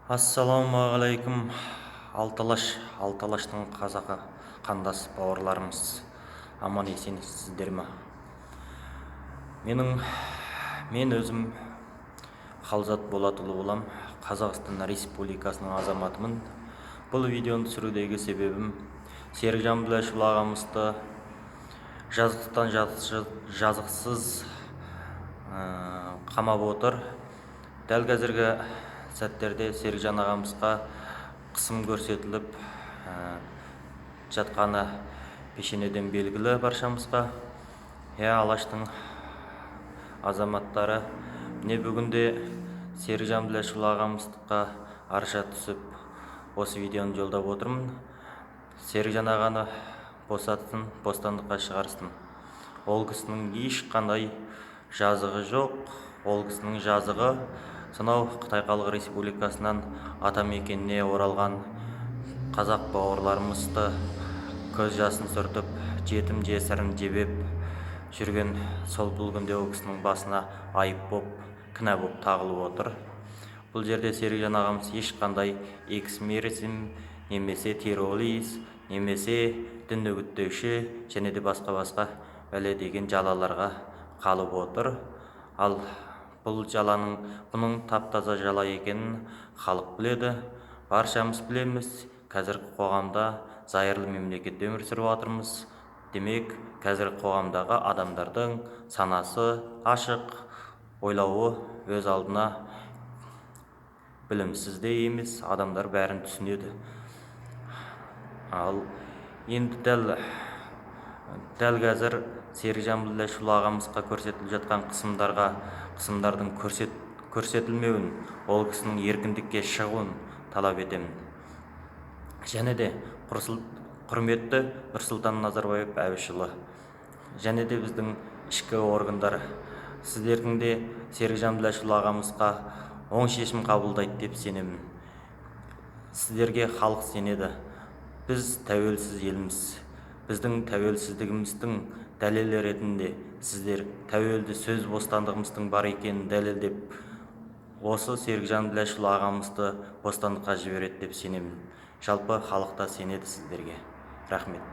Ассалаумағалейкум, алты алаш, алты алаштың қазақы қандас бауырларымыз, аман есенсіздер ме? Мен өзім Қалзат Болатұлы болам, Қазақстан Республикасының азаматымын. Бұл видеоны түсірудегі себебім Серікжан Біләшұлы ағамызды жазықтан жазықсыз қамап отыр. Дәл қазіргі сәттерде Серікжан ағамызға қысым көрсетіліп жатқаны пешенеден белгілі баршамызға. Иә, алаштың азаматтары, міне, бүгінде Серікжан Біләшұлы ағамызға арша түсіп, осы видеоны жолдап отырмын. Серікжан ағаны босатсын, бостандыққа шығарсын. Ол кісінің ешқандай жазығы жоқ. Ол кісінің жазығы сонау Қытай Халық Республикасынан атамекеніне оралған қазақ бауырларымызды көз жасын сүртіп, жетім жесірін жебеп жүрген сол. Бұл күнде ол кісінің басына айып боп, кінә боп тағылып отыр. Бұл жерде Серікжан ағамыз ешқандай экстремизм немесе террорист немесе дін үгіттеуші және де басқа-басқа бәле деген жалаларға қалып отыр. Ал бұл жаланың, бұның тап-таза жала екенін халық біледі, баршамыз білеміз. Қазіргі қоғамда, зайырлы мемлекетте өмір сүріп жатырмыз. Демек, қазіргі қоғамдағы адамдардың санасы ашық, ойлауы өз алдына, білімсіз де емес, адамдар бәрін түсінеді. Ал енді дәл қазір Серікжан Біләшұлы ағамызға көрсетіліп жатқан қысымдарға, қысымдардың көрсетілмеуін, ол кісінің еркіндікке шығуын талап етемін. Және де құрметті Нұрсұлтан Назарбаев Әбішұлы және де біздің ішкі органдар, сіздердің де Серікжан Біләшұлы ағамызға оң шешім қабылдайды деп сенемін. Сіздерге халық сенеді. Біз тәуелсіз елміз. Біздің тәуелсіздігіміздің дәлелі ретінде сіздер тәуелді сөз бостандығымыздың бар екенін дәлелдеп, осы Серікжан Біләшұлы ағамызды бостандыққа жібереді деп сенемін. Жалпы халық та сенеді сіздерге. Рахмет.